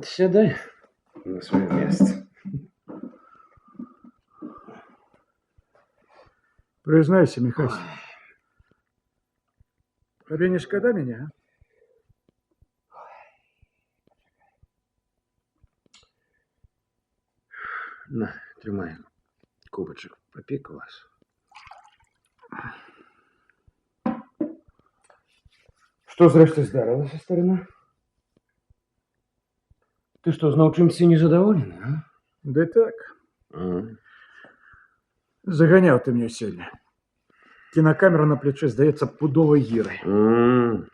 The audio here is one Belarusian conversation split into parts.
Сядай на сваё месца. Прызнайся, Міхась, табе не шкада мяне, а? На, трымай кубачак, папі квас. Што зрэшты здарылася, старына? Ты што, зноў чымсьці незадаволены, а? Ды так. Заганяў ты мне сёння. Кінакамера на плечы, здаецца, пудовай гірай. Ну,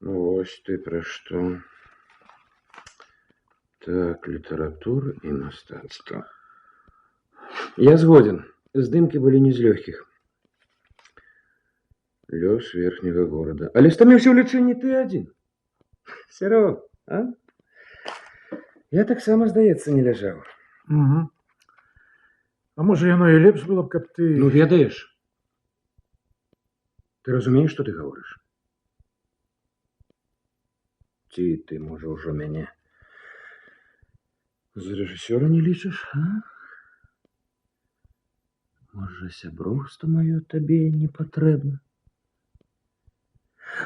вось ты пра што. Так, літаратура і мастацтва. Я згодзен. Здымкі былі не з лёгкіх. Лёс верхняга горада. Але стаміўся ў лічынні ты адзін. Сярог, а? Я таксама, здаецца, не ляжаў. Угу. А можа, яно і лепш было б, каб ты... Ну, ведаеш, ты разумееш, што ты гаворыш? Ці ты, можа, ўжо мяне за рэжысёра не лічыш, а? Можа, сяброўства маё табе не патрэбна?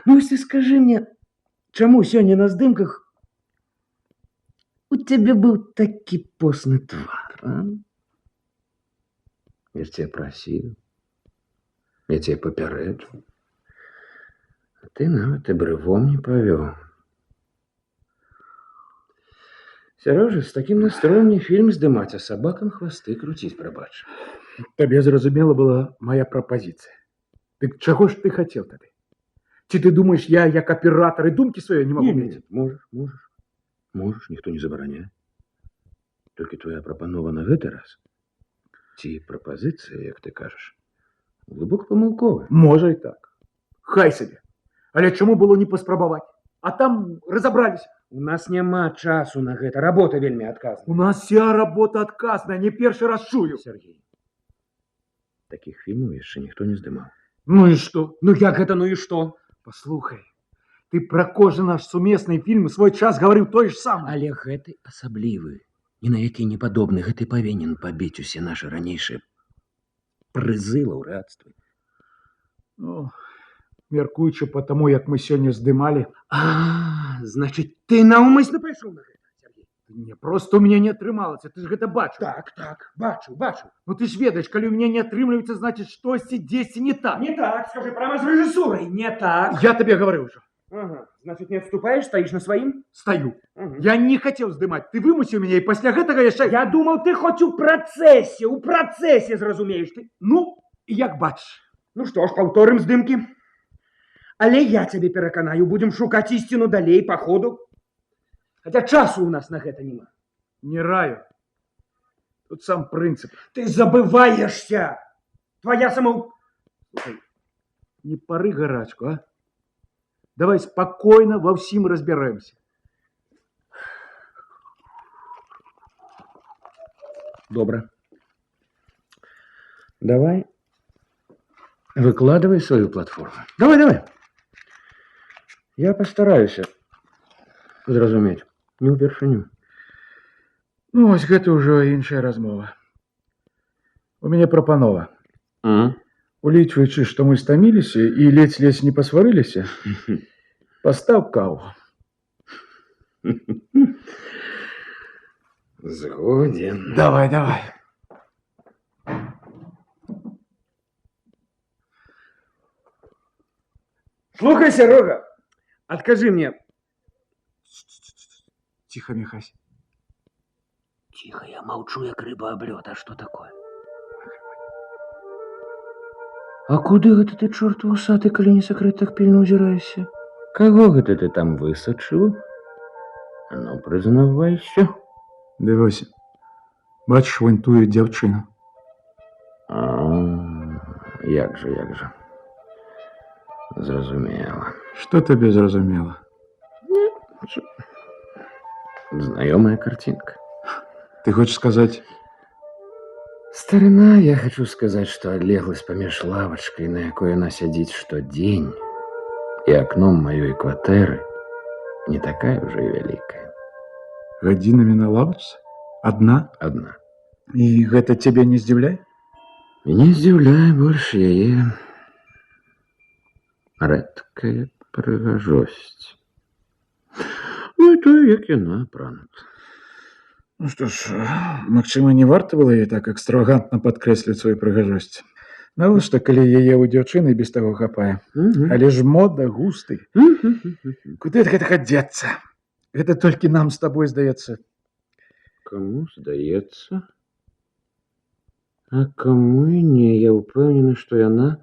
Ну, вось ты скажы мне, чаму сёння на здымках у цябе быў такі посны твар, а? Я ж цябе прасіў, я цябе папярэджваў, а ты нават і брывом не павёў. Сярожа, з такім настроем не фільм здымаць, а сабакам хвасты круціць, прабач. Табе зразумела была моя прапазіцыя. Дык чаго ж ты хацеў тады? Ці ты думаеш, я як аператар і думкі свае не магу Не, мець? не, можаш, можаш. Можаш, ніхто не забараняе. Толькі твоя прапанова на гэты раз, ці прапазіцыя, як ты кажаш, глыбока памылковая. Можа і так. Хай сабе. Але чаму было не паспрабаваць? А там разабраліся. У нас няма часу на гэта. Работа вельмі адказная. У нас вся работа адказная, не першы раз чую. Сергей, такіх фільмаў яшчэ ніхто не здымаў. Ну і што? Ну як гэта, ну і што? Паслухай, ты пра кожны наш сумесны фільм у свой час гаварыў тое ж самае. Але гэты асаблівы, ні на які не падобны, гэты павінен пабіць усе нашы ранейшыя прызы, лаўрэатствы. Ну, мяркуючы па таму, як мы сёння здымалі... А, значыць, ты наўмысна пайшоў на гэта, Сергей? Не, проста ў мяне не атрымалася, ты ж гэта бачыў. Так, так, бачу, бачу. Ну ты ж ведаеш, калі ў мяне не атрымліваецца, значыць, штосьці дзесьці не так. Не так, скажы, прама з рэжысурай, не так. Я табе гаварыў ужо. Ага, значыць, не адступаеш, стаіш на сваім? Стаю. Ага. Я не хацеў здымаць, ты вымусіў мяне, і пасля гэтага яшчэ... Я думаў, ты хоць у працэсе зразумееш ты. Ну, як бачыш. Ну што ж, паўторым здымкі. Але я цябе пераканаю, будзем шукаць ісціну далей па ходу. Хаця часу ў нас на гэта няма. Не раю. Тут сам прынцып. Ты забываешся! Твоя самау... Слухай, не пары гарачку, а? Давай спакойна ва ўсім разбярэмся. Добра. Давай выкладывай сваю платформу. Давай, давай. Я пастараюся зразумець. Не ўпершыню. Ну, вось гэта ўжо іншая размова. У мяне прапанова. Улічваючы, што мы стаміліся і ледзь-ледзь не пасварыліся, пастаў каву. Згоден. Давай, давай. Слухай, Серега, адкажы мне. Тихо, Михась. Тихо, я молчу, як рыба об лёд. А что такое? А куды гэта ты, чорт вусаты, калі не сакрэт, так пільна ўзіраешся? Каго гэта ты там высачыў? А ну, прызнавайся. Дивися, бачыш вунь тую дзяўчыну? А, як жа, як жа. Зразумела. Што табе зразумела? Знаёмая карцінка. Ты хочаш сказаць... Старына, я хачу сказаць, што адлегласць паміж лавачкай, на якой яна сядзіць штодзень, і акном маёй кватэры Не такая ўжо і вялікая. Гадзінамі на лавачцы? Адна? Адна. І гэта цябе не здзіўляе? Мяне здзіўляе больш яе рэдкая прыгажосць. Ну і тое, як яна апранута. Ну што ж, магчыма, не варта было ёй так экстравагантна падкрэсліць сваю прыгажосць. Навошта, калі яе ў дзяўчыны без таго хапае? Але ж мода, густы. Куды ад гэтага дзецца? Гэта толькі нам з табой здаецца. Каму здаецца, а каму і не. Я ўпэўнены, што яна...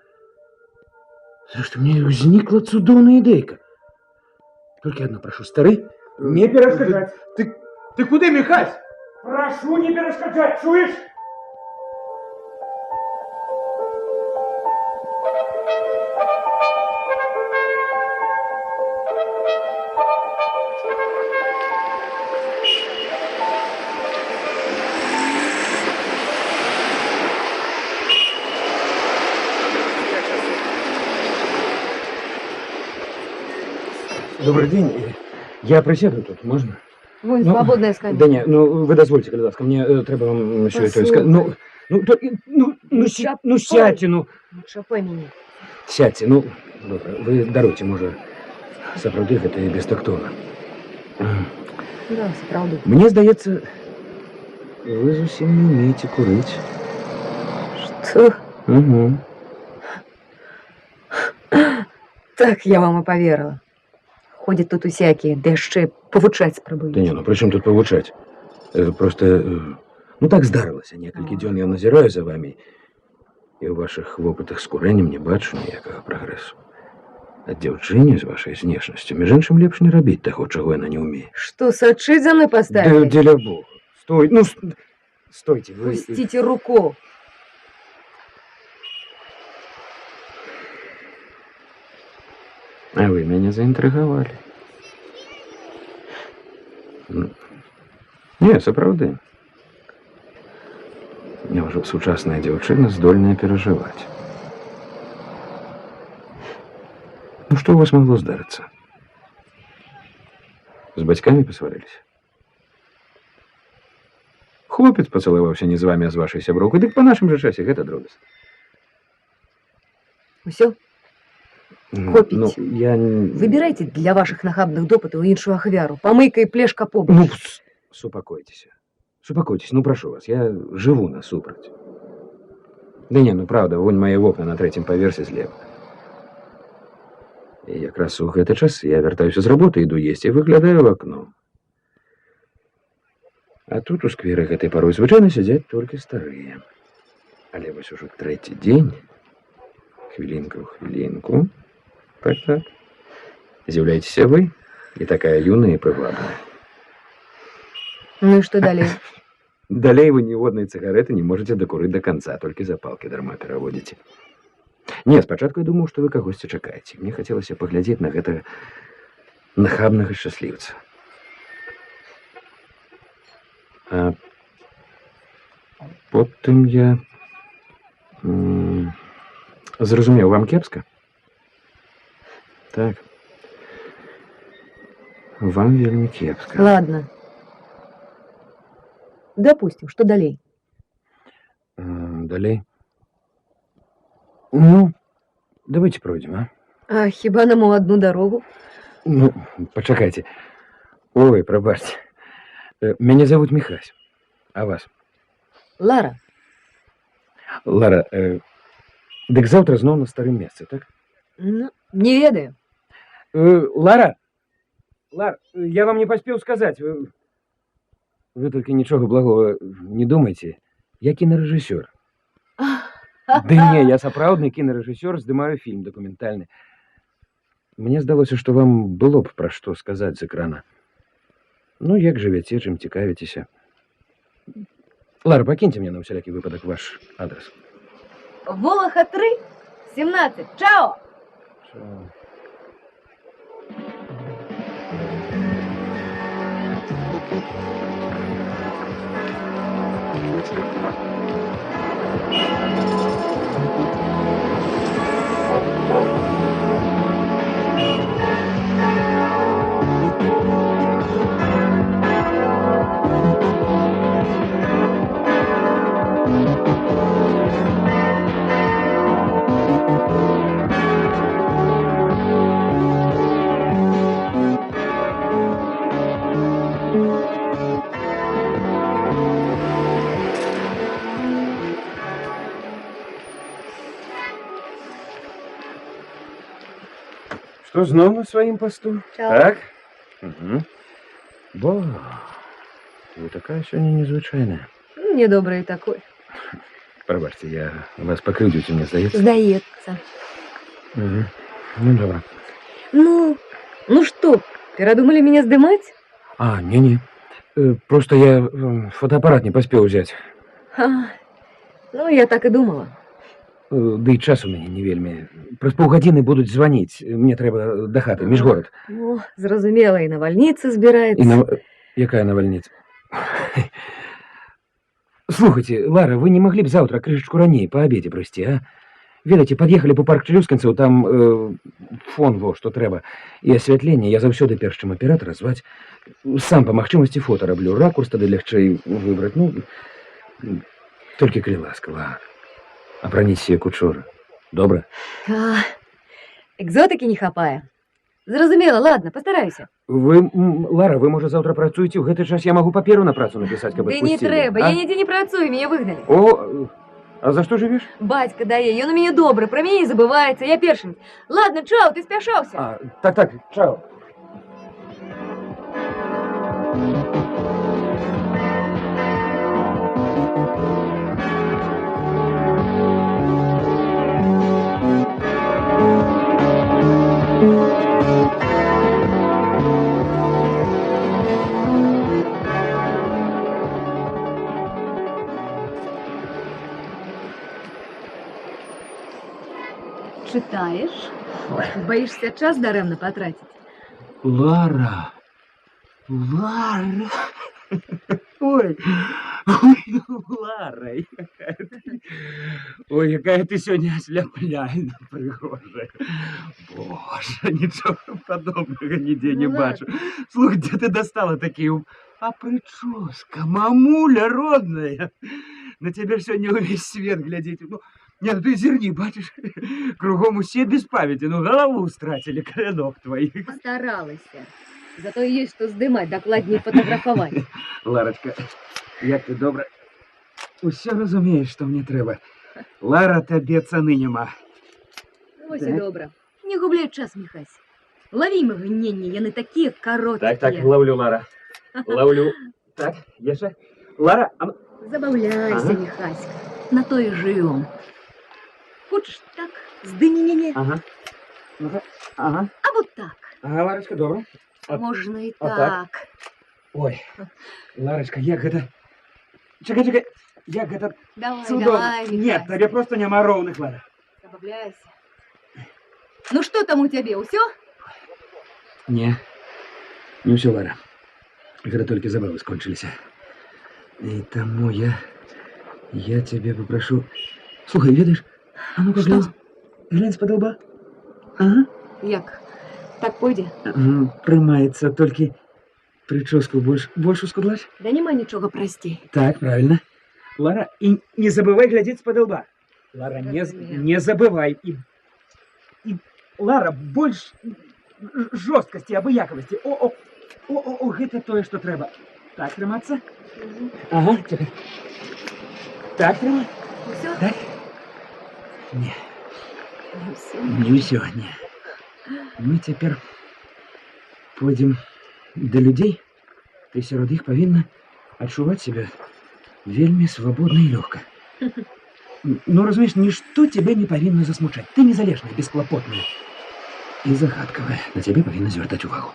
Зрэшты, мне ўзнікла цудоўная ідэйка. Толькі адно прашу, стары, Не перашкаджаць. Ты куды, Міхась? Прашу не перашкаджаць, чуеш? Добрый день. Я присяду тут, можно? Вон, Ну, свободная скамейка. Да не, ну вы дазвольце, калі ласка, мне трэба вам ўсё это сказаць. Ну, ну, то, ну, ну, ну, сядьте, ну. Не чапай мяне. Сядьте, ну, добра, вы даруйце, можа, сапраўды гэта і бестактоўна. Да, сапраўды. Мне здаецца, вы зусім не умееце курыць. Што? Угу. Так я вам і паверыла. Ходзяць тут усякія, ды яшчэ павучаць спрабуюць. Да не, ну пры чым тут павучаць? Просто, ну так здарылася. Некалькі дзён я назіраю за вамі, і ў вашых вопытах з курэннем не бачу ніякага прагрэсу. А дзяўчыне з вашай знешнасцю, між іншым, лепш не рабіць таго, чаго яна не ўмее. Што, сачыць за мной Да, паставілі? дзеля Бога. Стой, ну, стойте, вы... Пусціце руку. А вы мяне заінтрыгавалі. Не, сапраўды. Няўжо сучасная дзяўчына здольная перажываць? Ну, што ў вас магло здарыцца? З бацькамі пасварыліся? Хлопец пацалаваўся не з вамі, а з вашай сяброўкай, дык па нашым жа часе гэта дробязь. Усё? Хопіць. Ну, я... Выбірайце для вашых нахабных допытаў іншую ахвяру. Памыйка і плешка побач. Ну, супакойцеся. Супакойцеся, ну прашу вас, я жыву насупраць. Да не, ну праўда, вунь мае вокна на трэцім паверсе злева. І якраз у гэты час я вяртаюся з работы, іду есці і выглядаю ў акно. А тут у скверы гэтай парой звычайна сядзяць толькі старыя. Але вось ужо трэці дзень, хвілінка ў хвілінку, так, так, з'яўляецеся вы, і такая юная і прывабная. Ну і што далей? Далей вы ніводнай цыгарэты не можаце дакурыць да канца, толькі запалкі дарма пераводзіце. Не, спачатку я думаў, што вы кагосьці чакаеце. Мне хацелася паглядзець на гэтага нахабнага шчасліўца. А потым я, зразумеў, вам кепска? Так. Вам вельмі кепска. Ладно. Допустим, што далей? Далей? Ну, давайте пройдем, а? А хіба нам у одну дарогу? Ну, пачакайце. Ой, прабачце. Мяне зовут Михась. А вас? Лара. Лара, дык заўтра зноў на старым месцы, так? Ну, не ведаю. Лара! Лар, я вам не паспеў сказаць. Вы толькі нічога благого не думайце. Я кінарэжысёр. Ды не, я сапраўдны кінарэжысёр, здымаю фільм дакументальны. Мне здалося, што вам было б пра што сказаць з экрана. Ну, як жывяце, чым цікавіцеся. Лара, пакіньце мне на ўсялякі выпадак ваш адрас. Волаха 3, 17. Чао! Чао. Што, зноў на сваім пасту? Чао. Так? Угу. Бо, вы такая сёння незвычайная. Мне добра і такой. Прабачце, я вас пакрыўдзіў, ці мне здаецца. Здаецца. Угу. Ну, добра. Ну што, перадумалі мяне здымаць? А, не-не. Проста я фотаапарат не паспеў узяць. А, ну, я так і думала. Ды і час у мяне не вельмі. Праз паўгадзіны будуць званіць. Мне трэба да хаты, міжгорад. О, зразумела, і навальніца збіраецца. І на... Якая навальніца? Слухайце, Лара, вы не маглі б заўтра крышачку раней па абедзе прыйсці, а? Ведаеце, пад'ехалі б у парк Чалюскінцаў, там фон во, што трэба. І асвятленне я заўсёды перш, чым аператара зваць, сам па магчымасці фота раблю. Ракурс тады лягчэй выбраць. Ну, толькі калі ласка, Лара. Апраніцеся, як учора. Добра? А, экзотыкі не хапае. Зразумела, ладно, пастараюся. Вы, Лара, вы, можа, заўтра працуеце, ў гэты час я магу паперу на працу напісаць, каб Ды не адпусцілі, трэба, а? я нідзе не працую, мяне выгналі. О, а за што жывеш? Бацька дае, ён у мяне добры, пра мяне не забываецца, я першым. Ладно, чао, ты спяшаўся. А, так, чао. Чытаеш? Баішся час дарэмна патраціць? Лара! Лара! Ой, ой, Лара, якая ты... Ой, якая ты сёння асляпляльна прыгожая. Божа, нічога падобнага нідзе не Ну, бачу. Слухай, дзе ты дастала такі... А прическа, мамуля родная! На цябе ж сёння ўвесь свет глядзіць. Ну, не, ну ты зірні, бачыш, кругом усе без памяці, ну галаву страцілі каля ног тваіх. Пастаралася. Зато ёсць што здымаць, дакладней фатаграфаваць. Ларачка, як ты добра усё разумееш, што мне трэба. Лара, табе цаны няма. Вось і Так. добра. Не губляй час, Міхась. Лаві імгненні, яны такія кароткія. Так, лаўлю, Лара. Лаўлю. Так, яшчэ. Лара, а ну... Забаўляйся, Ага. Міхаська. На то і жывём. Хочаш так, здымі мяне, Ага. Ну-ка, ага. або так. Ага, Ларачка, добра. Можна і а так? так. Ой, Ларачка, як гэта... Чакай, чакай, як гэта Давай, цудоўна. давай, Не, Міхась. табе проста няма роўных, Лара. Забаўляйся. Ну што там у цябе, усё? Не, не ўсё, Лара. Гэта толькі забавы скончыліся. І таму я цябе папрашу... Слухай, ведаеш, а ну-ка Што? глянь, глянь з-пад лба. Ага. Як? Так пойдзе? Прымаецца, толькі прычоску больш ускудлаць. Да няма нічога прасцей. Так, правільна. Лара, і не забывай глядзець з-пад лба. Лара, Разумею. не забывай. І, Лара, больш жорсткасці, абыякавасці. О, о, о, о, о, гэта тое, што трэба. Так трымацца? Ага, чакай. Так трымай? Усё? Так? Не. Не ўсё. Не ўсё, не. Мы цяпер пойдзем да людзей. Ты сярод іх павінна адчуваць сябе вельмі свабодна і лёгка. Ну, разумееш, нішто цябе не павінна засмучаць. Ты незалежная, бесклапотная і загадкавая. На цябе павінна звяртаць увагу.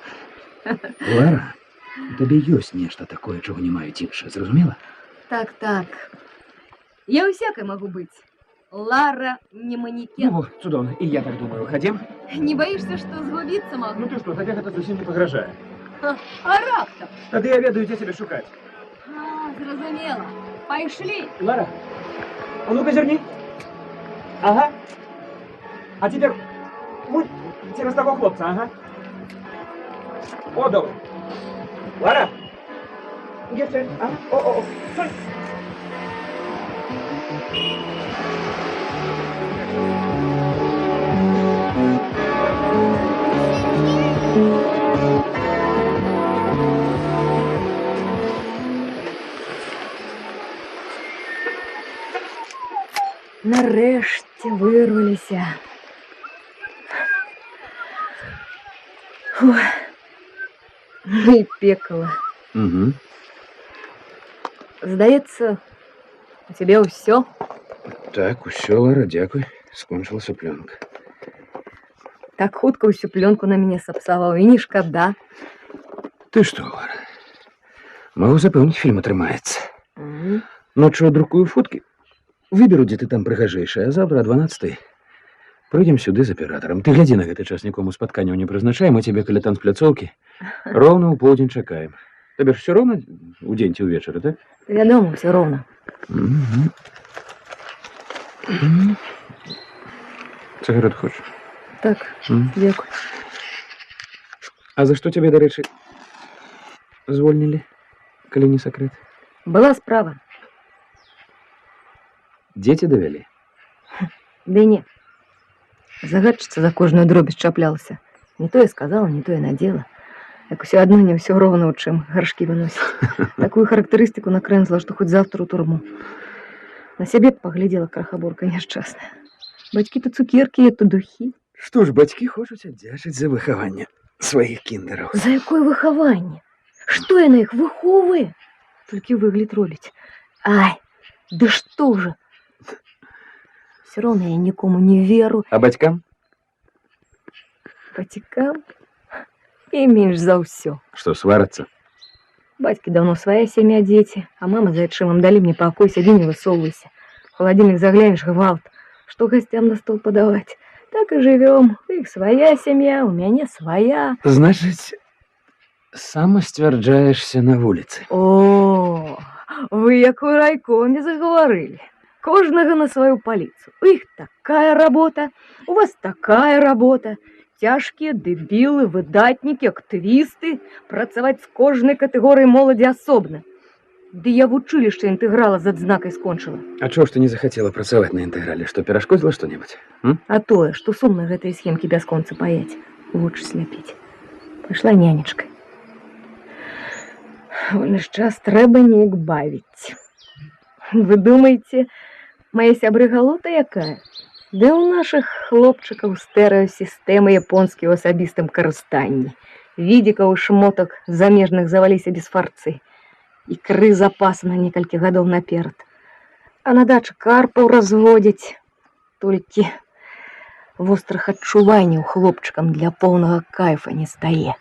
Лара, у табе ёсць нешта такое, чаго не маюць іншыя, зразумела? Так, так. Я ўсякай магу быць. Лара не манекен. Ну, во, цудоўна. І я так думаю. Хадзем? Не баішся, што згубіцца магу? Ну ты што, табе гэта зусім не пагражае. А раптам? Тады я ведаю, дзе цябе шукаць. А, зразумела. Пайшлі. Лара, а ну-ка зірні. Ага. А цяпер вунь цераз таго хлопца, ага. О, добра. Лара! Яшчэ, ага. О, о, о. Стой. Нарэшце вырваліся. Фу. Ну і пекла. Угу. Здаецца, у цябе ўсё. Так, усё, Лара, дзякуй. Скончылася плёнка. Так хутка ўсю плёнку на мяне сапсаваў, і не шкада. Ты што, Лара? Магу запэўніць, фільм атрымаецца. Ноччу адрукую фоткі. Выберу, дзе ты там прыгажэйшая, а заўтра а 12 прыйдзем сюды з аператарам. Ты глядзі, на гэты час нікому спатканняў не прызначай, мы цябе каля танцпляцоўкі роўна ў поўдзень чакаем. Табе ж усё роўна, удзень ці ўвечары, так? Вядома, ўсё роўна. Мгм. Цыгарэт хочаш? Так, дзякуй. А за што цябе, дарэчы, звольнілі, калі не сакрэт? Была справа. Дзеці давялі? Ды не. Загадчыца за кожную дробязь чаплялася. Не тое сказала, не тое надзела. Як усё адно не ўсё роўна, у чым гаршкі выносіць. Такую характарыстыку накрэнзла, што хоць заўтра ў турму. На сябе б паглядзела, крахаборка няшчасная. Бацькі то цукеркі, то духі. Што ж, бацькі хочуць аддзячыць за выхаванне сваіх кіндараў. За якое выхаванне? Што яна іх выхоўвае? Толькі выгляд робіць. Ай, ды што ж? Усё роўна я нікому не веру. А бацькам? Бацькам і менш за ўсё. Што, сварацца? Бацькі даўно свая сям'я, дзеці, а мама з айчымам далі мне пакой, сядзі, не высоўвайся. У халадзільнік заглянеш — гвалт. Што гасцям на стол падаваць? Так і жывём. У іх свая сям'я, у мяне свая. Значыць, самасцвярджаешся на вуліцы. О, вы як у райкоме загаварылі. Кожнага на сваю паліцу. У іх такая работа, у вас такая работа. Цяжкія дэбілы, выдатнікі, актывісты, працаваць з кожнай катэгорыяй моладзі асобна. Ды я вучылішча інтэграла з адзнакай скончыла. А чаго ж ты не захацела працаваць на інтэграле? Што, перашкодзіла што-небудзь? М? А тое, што сумна гэтыя схемкі бясконца паяць, вочы сляпіць. Пайшла нянечкай. Вольны ж час трэба неяк бавіць. Вы думаеце, мае сябры галота якая? Ды ў нашых хлопчыкаў стэрэасістэмы японскія ў асабістым карыстанні. Відзікаў і шмотак замежных заваліся без фарцы. Ікры запас на некалькі гадоў наперад. А на дачы карпаў разводзяць. Толькі вострых адчуванняў хлопчыкам для поўнага кайфа не стае.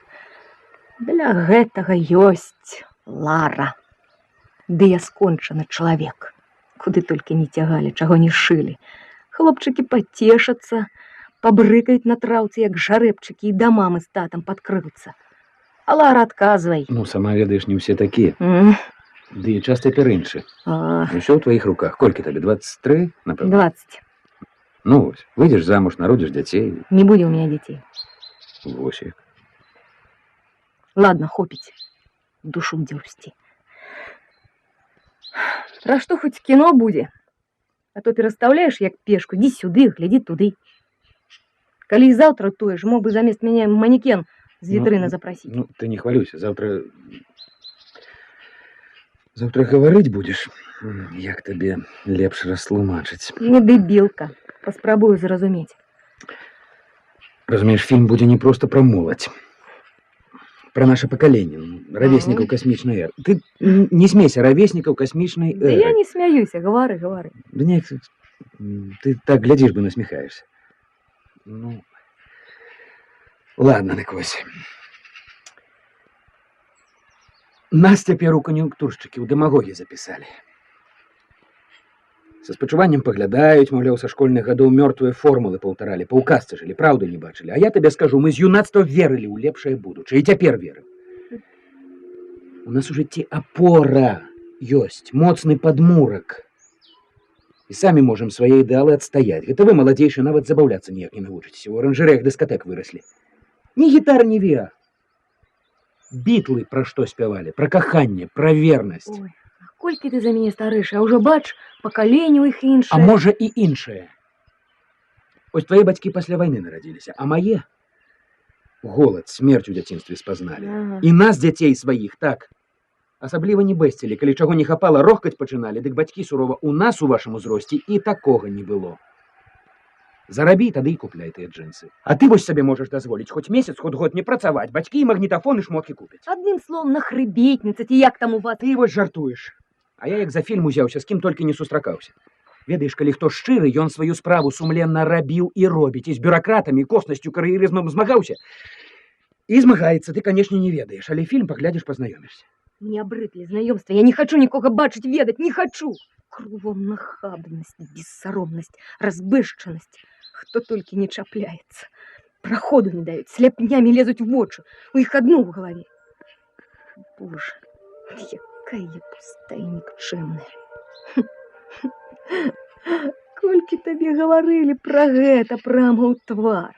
Для гэтага ёсць Лара. Ды я скончаны чалавек. Куды толькі не цягалі, чаго не шылі. Хлопчыкі пацешацца, пабрыкаюць на траўцы, як жарэбчыкі, і да мамы з татам пад крылца. А Лара адказвай. Ну, сама ведаеш, не ўсе такія. Ды і час цяпер іншы. А, Усё ў тваіх руках. Колькі табе? 23, напэўна? 20. Ну вось, выйдзеш замуж, народзіш дзяцей. Не будзе ў меня дзяцей. Вось як. Ладно, хопіць. Душу дзяўсці. Пра што хоць кіно будзе? А то перастаўляеш, як пешку, ідзі сюды, глядзі туды. Калі і заўтра тое ж, мог бы замест мяне манекен з вітрыны Ну, запрасіць. Ну, ты не хвалюйся, завтра гаварыць будзеш. Як табе лепш растлумачыць? Не дэбілка. Паспрабую зразумець. Разумееш, фільм будзе не проста пра моладзь. Пра наша пакаленне, ну, равеснікаў касмічнай эры. Ты не смейся, равеснікаў касмічнай Да я эры. не смяюся, гавары, гавары. Да неяк ты так глядзіш, бы насміхаешся. Ну, ладно, дык вось. Нас цяпер у кан'юнктуршчыкі, ў дэмагогі запісалі. Са спачуваннем паглядаюць, маўляў, са школьных гадоў мёртвыя формулы паўтаралі, па ўказцы жылі, праўды не бачылі. А я табе скажу, мы з юнацтва верылі ў лепшае будучае і цяпер верым. У нас у жыцці апора ёсць, моцны падмурак. І самі можам свае ідэалы адстаяць. Гэта вы, маладзейшы, нават забаўляцца ніяк не навучыцеся. У аранжарэях дыскатэк выраслі. Ні гітар, ні віа. Бітлы пра што спявалі? Пра каханне, пра вернасць. Ой, а колькі ты за мяне старэйшы, а ўжо бач, пакаленне ў іх іншае. А можа, і іншае. Ось твае бацькі пасля вайны нарадзіліся, а мае голад, смерць у дзяцінстве спазналі. І нас, дзяцей сваіх, так. Асабліва не бэсцілі, калі чаго не хапала, рохкаць пачыналі, дык бацькі сурова: у нас у вашым узросце і такога не было. Зарабі, тады і купляй тыя джынсы. А ты вось сабе можаш дазволіць хоць месяц, хоць год не працаваць, бацькі і магнітафон і шмоткі купяць. Адным словом, нахрыбетніца, ці як там у вас. Ты вось жартуеш. А я як за фільм узяўся, з кім толькі не сустракаўся. Ведаеш, калі хто шчыры, ён сваю справу сумленна рабіў і робіць, і з бюракратамі, коснасцю, кар'ерызмам змагаўся. І змагаецца, ты, канешне, не ведаеш, але фільм паглядзіш, пазнаёмішся. Мне абрыдлі знаёмства, я не хачу нікога бачыць, ведаць, не хачу. Кругом нахабнасць, бессаромнасць, разбэшчанасць. Хто толькі не чапляецца. Праходу не даюць, сляпнямі лезуць у вочы. У іх адно ў галаве. Божа, якая я пустая і нікчэмная. Колькі табе гаварылі пра гэта прама ў твар.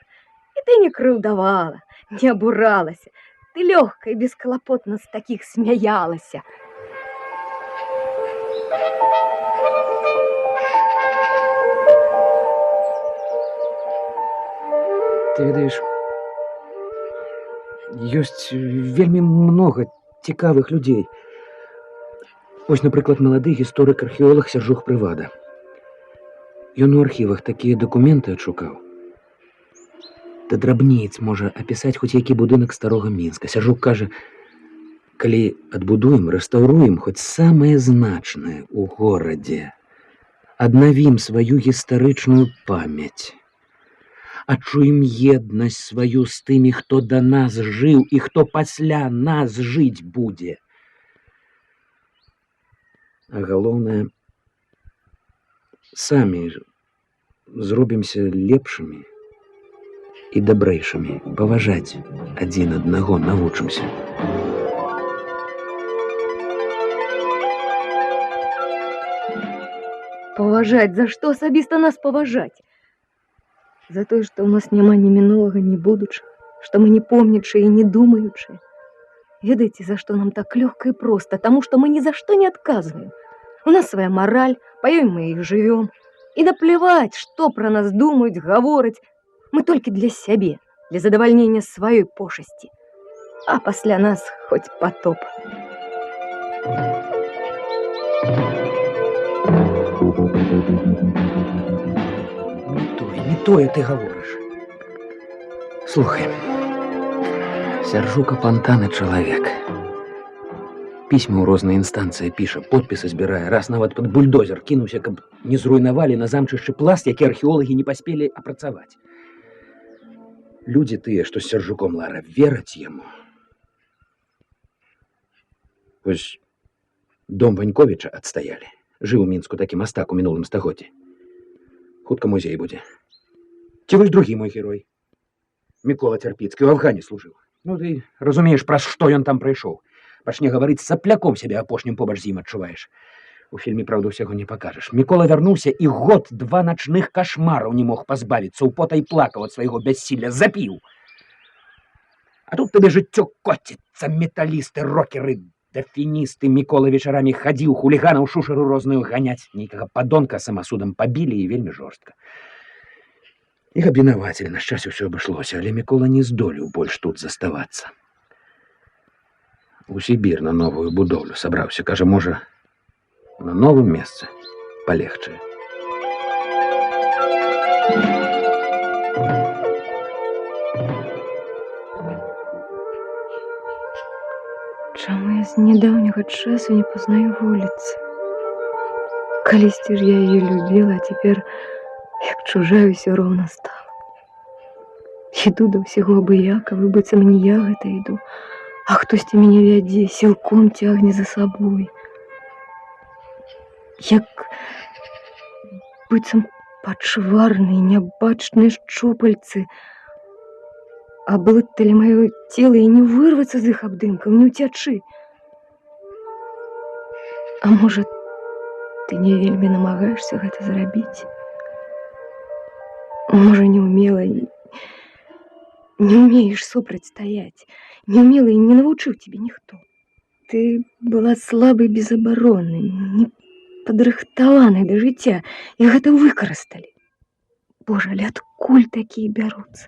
І ты не крыўдавала, не абуралася. Ты лёгка і бесклапотна з такіх смяялася. Ты ведаеш, ёсць вельмі многа цікавых людзей. Вось, напрыклад, малады гісторык-археолаг Сяржук Прывада. Ён у архівах такія дакументы адшукаў. Да драбніц можа апісаць хоць які будынак старога Мінска. Сяржук кажа, калі адбудуем, рэстаўруем хоць самае значнае ў горадзе, аднавім сваю гістарычную памяць, адчуем еднасць сваю з тымі, хто да нас жыў і хто пасля нас жыць будзе. А галоўнае, самі ж зробімся лепшымі і дабрэйшымі, паважаць адзін аднаго навучымся. Паважаць, за што асабіста нас паважаць? За тое, што ў нас няма ні мінулага, ні будучага, што мы не помнячыя і не думаючыя. Ведаеце, за што нам так лёгка і проста? Таму што мы ні за што не адказваем. У нас свая мараль, па ёй мы і жывём. І напляваць, што пра нас думаюць, гавораць. Мы толькі для сябе, для задавальнення сваёй пошасці. А пасля нас хоць патоп. Не тое, не тое ты гаворыш. Слухай, Сяржук апантаны чалавек. Пісьмы ў розныя інстанцыі піша, подпісы збірае, раз нават пад бульдозер кінуўся, каб не зруйнавалі на замчышчы пласт, які археолагі не паспелі апрацаваць. Людзі тыя, што з Сяржуком, Лара, вераць яму. Вось дом Ваньковіча адстаялі. Жыў у Мінску такі мастак у мінулым стагоддзі. Хутка музей будзе. Ці вось другі мой герой. Мікола Цярпіцкі ў Афгане служыў. Ну ты разумееш, праз што ён там прайшоў. Пачне гаварыць, сапляком сябе апошнім побач з ім адчуваеш. У фільме, праўда, усяго не пакажаш. Мікола вярнуўся і год-два начных кашмараў не мог пазбавіцца, употай плакаў ад свайго бяссілля, запіў. А тут табе жыццё коціцца, металісты, рокеры, дафіністы. Мікола вечарамі хадзіў хуліганаў шушару розную ганяць. Нейкага падонка самасудам пабілі і вельмі жорстка. Іх абвінавацілі, на шчасце, ўсё абышлося, але Мікола не здолеў больш тут заставацца. У Сібір на новую будоўлю сабраўся, кажа, можа, на новым месцы палегчае. Чаму я з нядаўняга часу не пазнаю вуліцы? Калісьці ж я яе любіла, а цяпер як чужая ўсё роўна стала. Іду да ўсяго абыякава, быццам не я гэта іду, а хтосьці мяне вядзе, сілком цягне за сабой. Як быццам пачварныя, нябачныя шчупальцы аблыталі маё цела, і не вырвацца з іх абдымкаў, не ўцячы. А можа, ты не вельмі намагаешся гэта зрабіць? Можа, не ўмела і не ўмееш супрацьстаяць, не ўмела і не навучыў цябе ніхто. Ты была слабай, безабароннай, не падрыхтаванай да жыцця, і гэта выкарысталі. Божа, але адкуль такія бяруцца?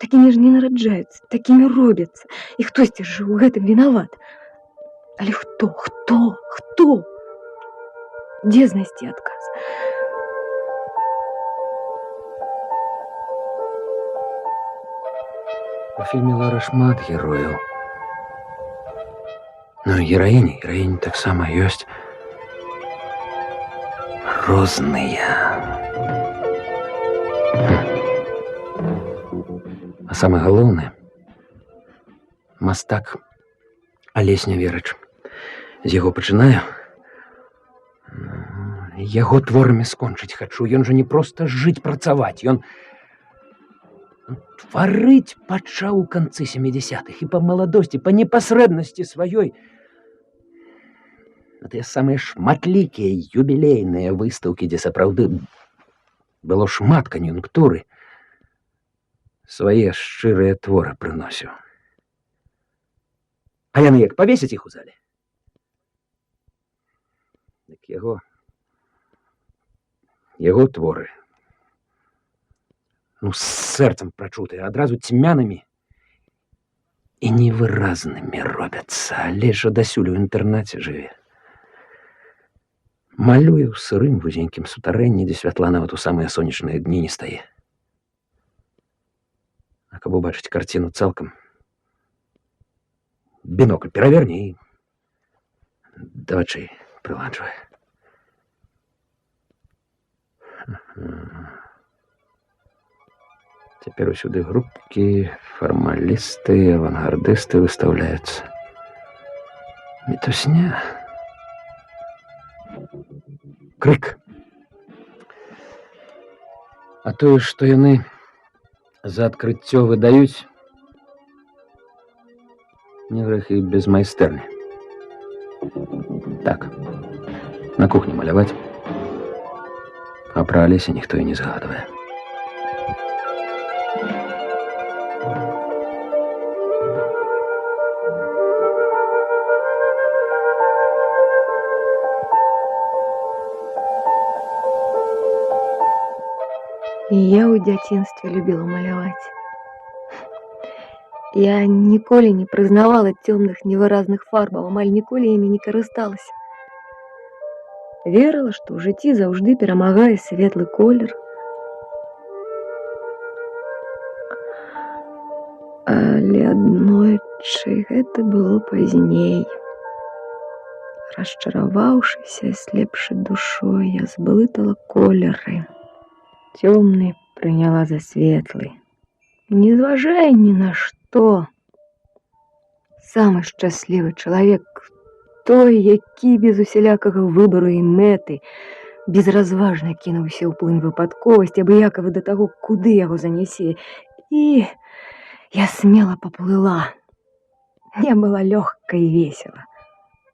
Такімі ж не нараджаюцца, такімі робяцца. І хтосьці ж у гэтым вінават. Але хто, хто, хто? Дзе знайсці адказ? У фільме, Лара, шмат герояў. Ну, і гераіні таксама ёсць розныя. А самае галоўнае, мастак Алесь Няверыч. З яго пачынаю. Яго творамі скончыць хачу. Ён жа не проста жыць, працаваць. Ён тварыць пачаў у канцы 70-х і па маладосці, па непасрэднасці сваёй. На тыя самыя шматлікія юбілейныя выстаўкі, дзе сапраўды было шмат кан'юнктуры, свае шчырыя творы прыносіў. А яны як павесяць іх у зале, дык яго творы, ну, з сэрцам прачутыя, адразу цьмянымі і невыразнымі робяцца. Але ж дасюль у інтэрнаце жыве. Малюе ў сырым вузенькім сутарэнні, дзе святла нават у самыя сонечныя дні не стае. А каб убачыць карціну цалкам, бінокль пераверне і да вачэй прыладжвае. Цяпер усюды групкі, фармалісты, авангардысты выстаўляюцца. Мітусня. Крык. А тое, што яны за адкрыццё выдаюць, не грэх і без майстэрні. Так, на кухні маляваць, а пра Алеся ніхто і не згадвае. І я ў дзяцінстве любіла маляваць. Я ніколі не прызнавала цёмных невыразных фарбаў, амаль ніколі імі не карысталася. Верыла, што ў жыцці заўжды перамагае светлы колер. Але аднойчы, гэта было пазней, расчараваўшыся, аслепшы душой, я зблытала колеры. Цёмны прыняла за светлы. Не зважае ні на што. Самы шчаслівы чалавек той, які без усялякага выбару і мэты безразважна кінуўся ў плынь выпадковасці, абыякавы да таго, куды яго занясе. І я смела паплыла. Мне было лёгка і весела,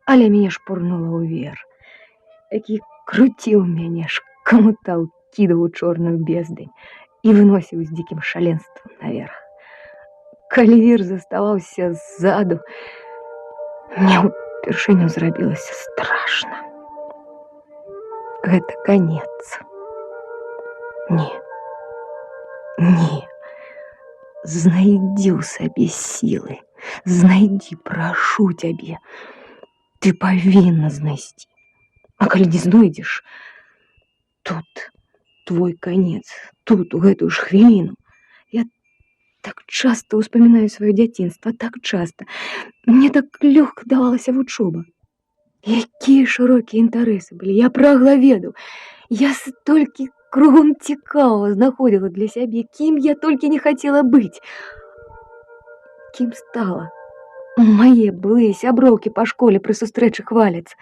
але мяне шпурнула ў вер, які круціў мяне, шкамутаў, кідаў у чорную бездань і выносіў з дзікім шаленствам наверх. Калі вір заставаўся ззаду, мне ўпершыню зрабілася страшна. Гэта канец. Не. Не. Знайдзі ў сабе сілы. Знайдзі, прашу цябе. Ты павінна знайсці. А калі не знойдзеш, тут твой канец, тут, у гэтую ж хвіліну. Я так часта ўспамінаю сваё дзяцінства, так часта. Мне так лёгка давалася вучоба. Якія шырокія інтарэсы былі, я прагла ведаў. Я столькі кругом цікавага знаходзіла для сябе, кім я толькі не хацела быць. Кім стала? Мае былыя сяброўкі па школе пры сустрэчы хваляцца.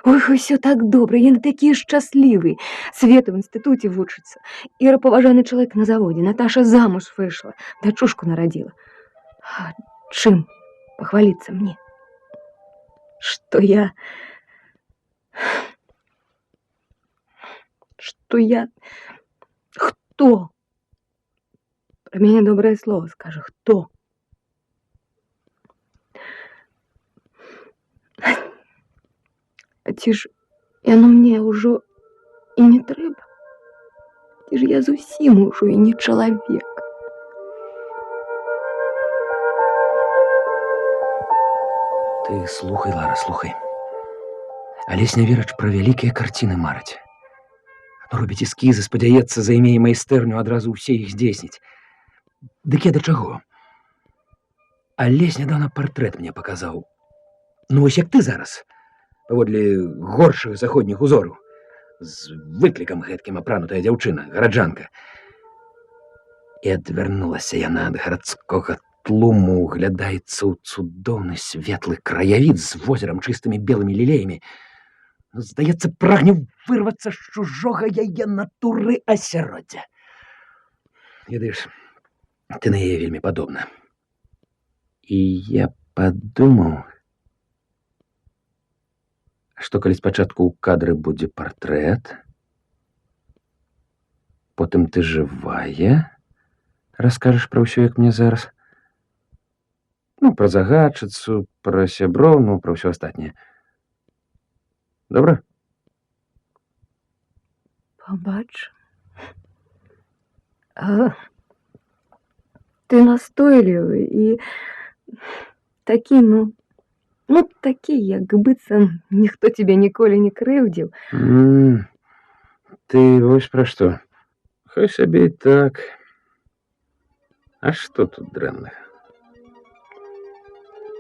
Ой, усё так добра, яны такія шчаслівыя. Света ў інстытуце вучыцца. Іра паважаны чалавек на заводзе, Наташа замуж выйшла, дачушку нарадзіла. А чым пахваліцца мне? Што я? Хто? Пра мяне добрае слово скажа, хто? А ці ж яно мне ўжо і не трэба? Ці ж я зусім ужо і не чалавек? Ты слухай, Лара, слухай. Алесь Няверыч пра вялікія карціны марыць. Ну, робіць эскізы, спадзяецца, займе і майстэрню, адразу ўсе іх здзейсніць. Дык я да чаго? Алесь нядаўна партрэт мне паказаў. Ну, вось як ты зараз, паводле горшых заходніх узораў. З выклікам гэткім апранутая дзяўчына, гараджанка. І адвярнулася яна ад гарадскога тлуму, углядаецца ў цудоўны светлы краявід з возерам, чыстымі белымі лілеямі. Ну, здаецца, прагне вырвацца з чужога яе натуры асяроддзя. Ведаеш, ты на яе вельмі падобна. І я падумаў, што калі спачатку ў кадры будзе партрэт, потым ты жывая, раскажаш пра ўсё, як мне зараз. Ну, пра загадчыцу, пра сяброў, ну, пра ўсё астатняе. Добра? Пабач. А, ты настойлівы і такі, ну, такі, як быццам ніхто цябе ніколі не крыўдзіў. Ты вось пра што. Хай сабе і так. А што тут дрэннага?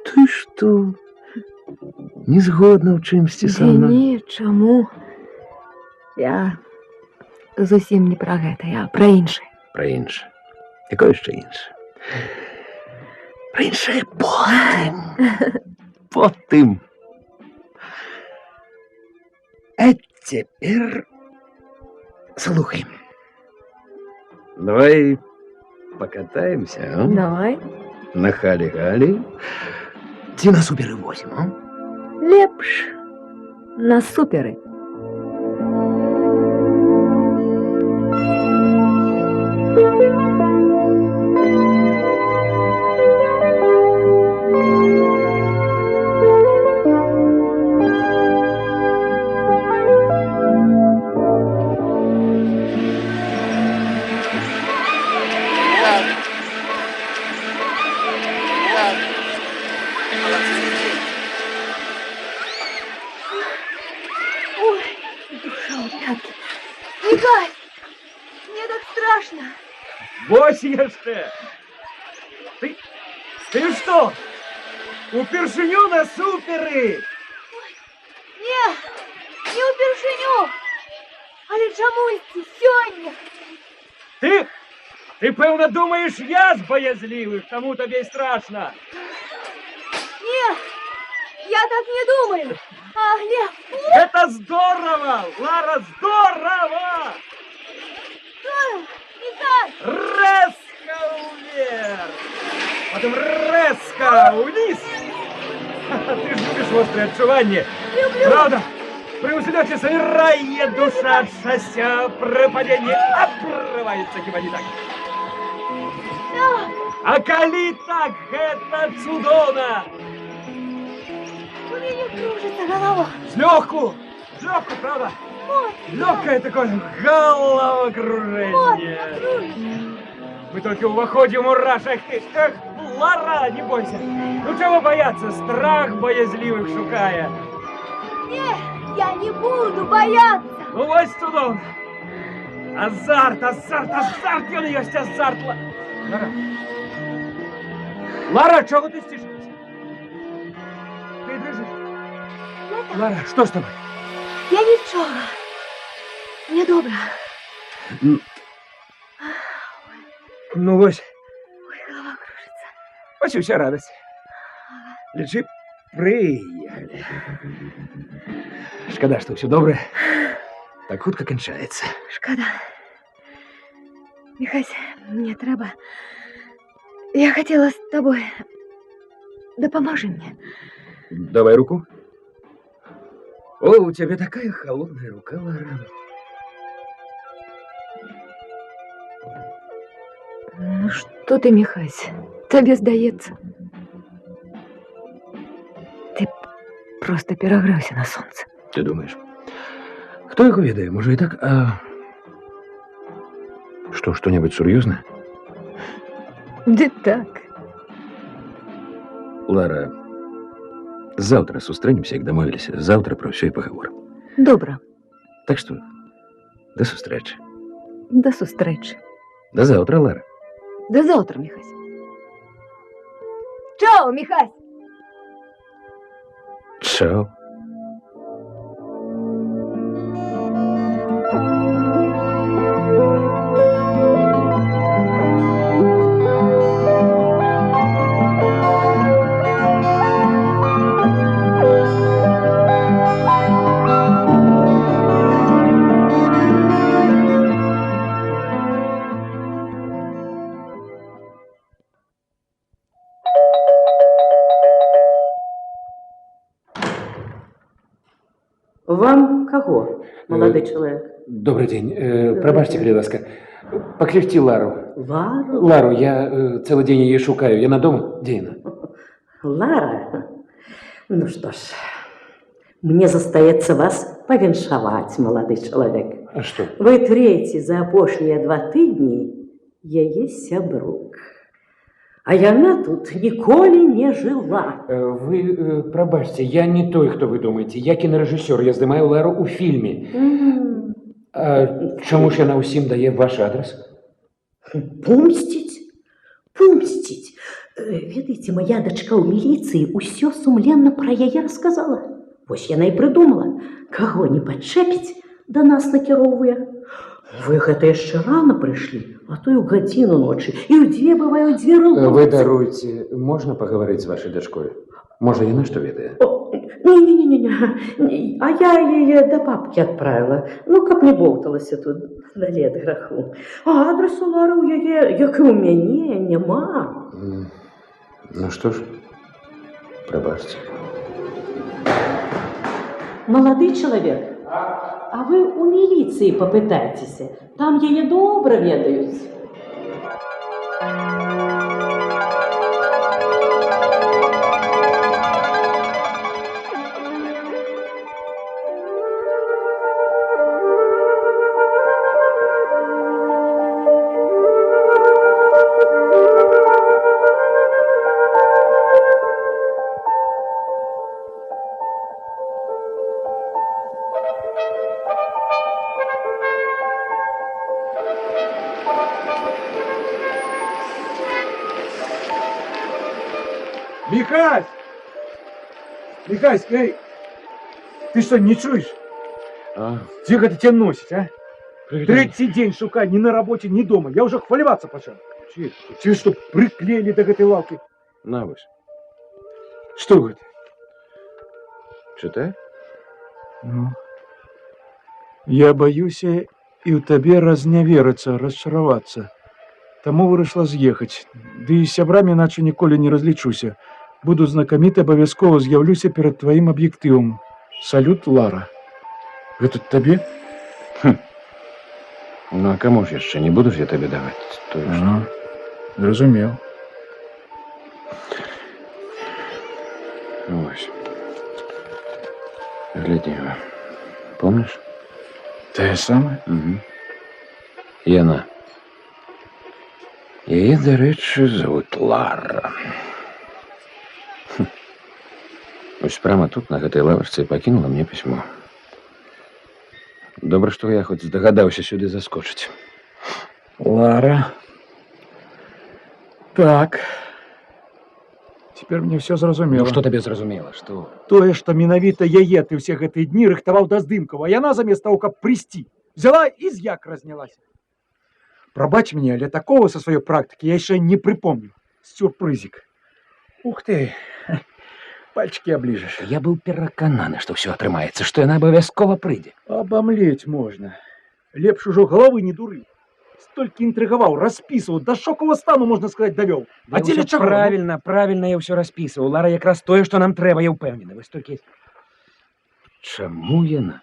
Ты што? Не згодна ў чымсьці са Ды мной? не, чаму? Я зусім не пра гэта, я пра іншае. Пра іншае. Якое яшчэ іншае? Пра іншае потым. Потым. А цяпер слухай. Давай пакатаемся, а? Давай. На халі-галі. Ці на суперы возім, а? Лепш на суперы. Ой, душа ў пяткі. Міхась, мне так страшна. Вось яшчэ! Ты што? Упершыню на суперы! Не, не ўпершыню. Але чамусьці сёння. Ты, пэўна, думаеш, я з баязлівых, таму табе і страшна. Не, я так не думаю. А, Глеб, Гэта здорава! Лара, здорава! Михась! Рэзка ўверх! Потым рэзка ўніз! Ты ж любіш вострыя адчуванні. Люблю. Праўда? Пры ўзлёце замірае душа ад шчасця, пры падзенні абрываецца, хіба не так? Так, А калі так, гэта цудоўна! у мяне кружыцца галава. Злёгку! Злёгку, праўда? Моцна, Лёгкае такое головокружение. моцна кружыцца. Мы толькі ўваходзім у раж, эх ты, эх, Лара, не бойся. Ну чаго баяцца? Страх баязлівых шукае. Не, я не буду баяцца. Ну вось цудоўна. Азарт, азарт, азарт, ён і ёсць азарт. Лара. Лара, чаго ты сцішылася? Ты дрыжыш? Я так. Лара, што з табой? Я нічога. Мне добра. Ну вось, Ой, галава кружыцца. вось і ўся радасць. Лічы, прыехалі. Шкада, што ўсё добрае так хутка канчаецца. Шкада. Міхась, мне трэба. Я хацела з табой. Дапаможы мне. Давай руку. О, у цябе такая халодная рука, Лара. Ну што ты, Міхась, табе здаецца. Ты проста перагрэўся на сонцы. Ты думаеш? Хто яго ведае, можа і так, а... Што, што-небудзь сур'ёзнае? Ды так. Лара, заўтра сустрэнемся, як дамовіліся. Заўтра пра ўсё і пагаворым. Добра, Так што, да сустрэчы. Да сустрэчы. Да заўтра, Лара. Да заўтра, Міхась. Чао, Міхась! Чао. Вам каго, малады чалавек? Добры дзень. Прабачце, калі ласка. Паклічце Лару. Лару? Лару, я цэлы дзень яе шукаю. Яна дома? Дзе яна? Лара? Ну што ж, мне застаецца вас павіншаваць, малады чалавек. А што? Вы трэці за апошнія 2 тыдні яе сябрук. А яна тут ніколі не жыла. Вы прабачце, я не той, хто вы думаеце. Я кінарэжысёр, я здымаю Лару ў фільме. А чаму ж яна ўсім дае ваш адрас? Помсціць? Помсціць. Ведаеце, моя дачка ў міліцыі ўсё сумленна пра яе расказала. Вось яна і прыдумала, каго не падчэпіць, да нас накіроўвае. Вы гэта яшчэ рана прыйшлі, а то і ў гадзіну ночы, і ў дзве, бывае, у дзверы Вы ломяцца. даруйце, можна пагаварыць з вашай дачкой? Можа, яна што ведае? Не-не-не-не-не. А я яе да бабкі адправіла. Ну, каб не боўталася тут далей ад граху. А адрасу Лары ў яе, як і ў мяне, няма. Ну што ж, прабачце. Малады чалавек, а вы ў міліцыі папытайцеся. Там яе добра ведаюць. Михась! Михась, эй! Ты что, не чуешь? А, Дзе гэта тебя носит, а? прывітанне. Трэці дзень шукаю ни на работе, ни дома. Я уже хвалеваться пачаў. Ці што, прыклеілі да гэтай лаўкі? На вось. Што гэта? Чытай? Ну. Я баюся і ў табе разневерыцца, расчаравацца. Таму вырашыла з'ехаць. Ды і з сябрамі іначай ніколі не разлічуся. Буду знакаміты, абавязкова з'яўлюся перад тваім аб'ектывам. Салют, Лара. Гэта табе? Ну, а каму ж яшчэ? Не буду ж я табе даваць тое, што... Ага. Зразумеў. Вось. Глядзі, помніш? Тое самае? Угу. Яна. Яе, дарэчы, завуць Лара. Вось прама тут, на гэтай лавачцы, і пакінула мне пісьмо. Добра, што я хоць здагадаўся сюды заскочыць. Лара. Так. Цяпер мне ўсё зразумела. Ну, што табе зразумела, што? Тое, што менавіта яе ты ўсе гэтыя дні рыхтаваў да здымкаў, а яна замест таго, каб прыйсці, взяла і з як разнялася. Прабач мне, але такого са сваёй практыкі я яшчэ не прыпомню. Сюрпрызік. Ух ты, пальчики оближешь. Я быў перакананы, што ўсё атрымаецца, што яна абавязкова прыйдзе. Абамлець можна. Лепш ужо галавы не дуры. Столькі інтрыгаваў, распісваў, да шокавага стану, можна сказаць, давёў. А Я дзеля ўсё чаго? Ну? Правільна, правільна я ўсё распісваў. Лара якраз тое, што нам трэба, я ўпэўнены. Вось толькі... Чаму яна?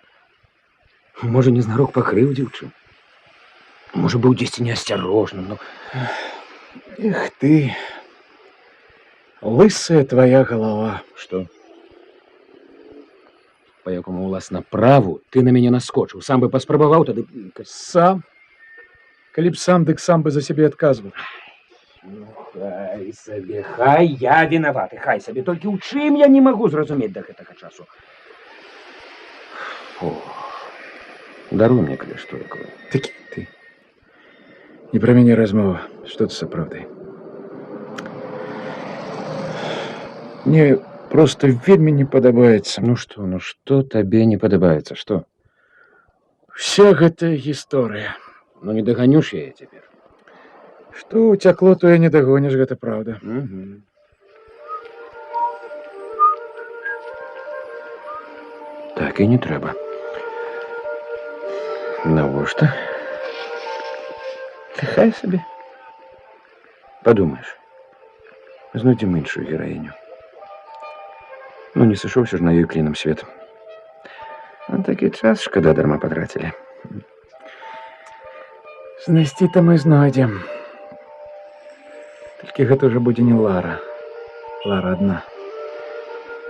Можа, незнарок пакрыўдзіў чым? Можа, быў дзесьці неасцярожным, но... Эх ты, лысая твоя голова. Што? Па якому, уласна, праву ты на мяне наскочыў? Сам бы паспрабаваў тады... Сам? Калі б сам, дык сам бы за сябе адказваў. Ну, хай сабе, хай я вінаваты, хай сабе. Толькі ў чым я не магу зразумець да гэтага часу? Фу. Даруй мне, калі што такое. Такі ты. Не пра мяне размова. Што ты сапраўды? Мне проста вельмі не падабаецца. Ну што табе не падабаецца, што? Уся гэтая гісторыя. Ну не даганю ж я яе цяпер. Што ўцякло, тое не дагоніш, гэта праўда. Угу. Так і не трэба. Навошта? Ды хай сабе. Падумаеш. Знойдзем іншую гераіню. Ну, не сышоўся ж на ёй клінам свет. А такі час шкада дарма патрацілі. Знайсці-то мы знойдзем. Толькі гэта ўжо будзе не Лара. Лара адна.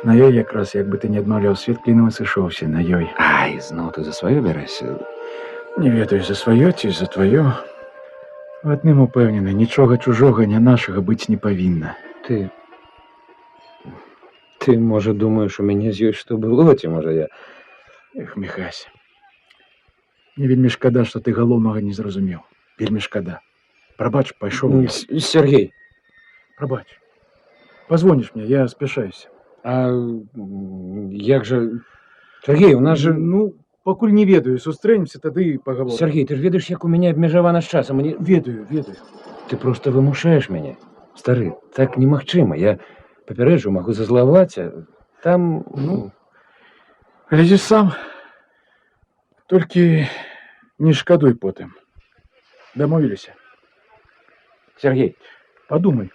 На ёй якраз, як бы ты не адмаўляў, свет клінам і сышоўся, на ёй. Ай, зноў ты за сваё бярэшся. Не ведаю, за сваё ці за тваё. У адным упэўнены: нічога чужога, не нашага быць не павінна. Ты, можа, думаеш, у мяне з ёй што было, ці можа я. Эх, Міхась. Мне вельмі шкада, што ты галоўнага не зразумеў. Вельмі шкада. Прабач, пайшоў я. Сяргей. Прабач. Пазвоніш мне, я спяшаюся. А як жа? Сяргей, у нас жа. Ну, пакуль не ведаю, сустрэнемся, тады і пагаворым. Сяргей, ты ж ведаеш, як у мяне абмежавана з часам. Мне. Ведаю, ведаю. Ты проста вымушаеш мяне. Стары, так немагчыма. Я папярэджу, магу зазлаваць, а там, ну. Глядзі сам. Толькі не шкадуй потым. Дамовіліся. Сяргей. Падумай.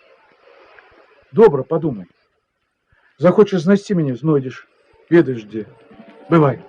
Добра, падумай. Захочаш знайсці мяне, знойдзеш. Ведаеш дзе. Бывай.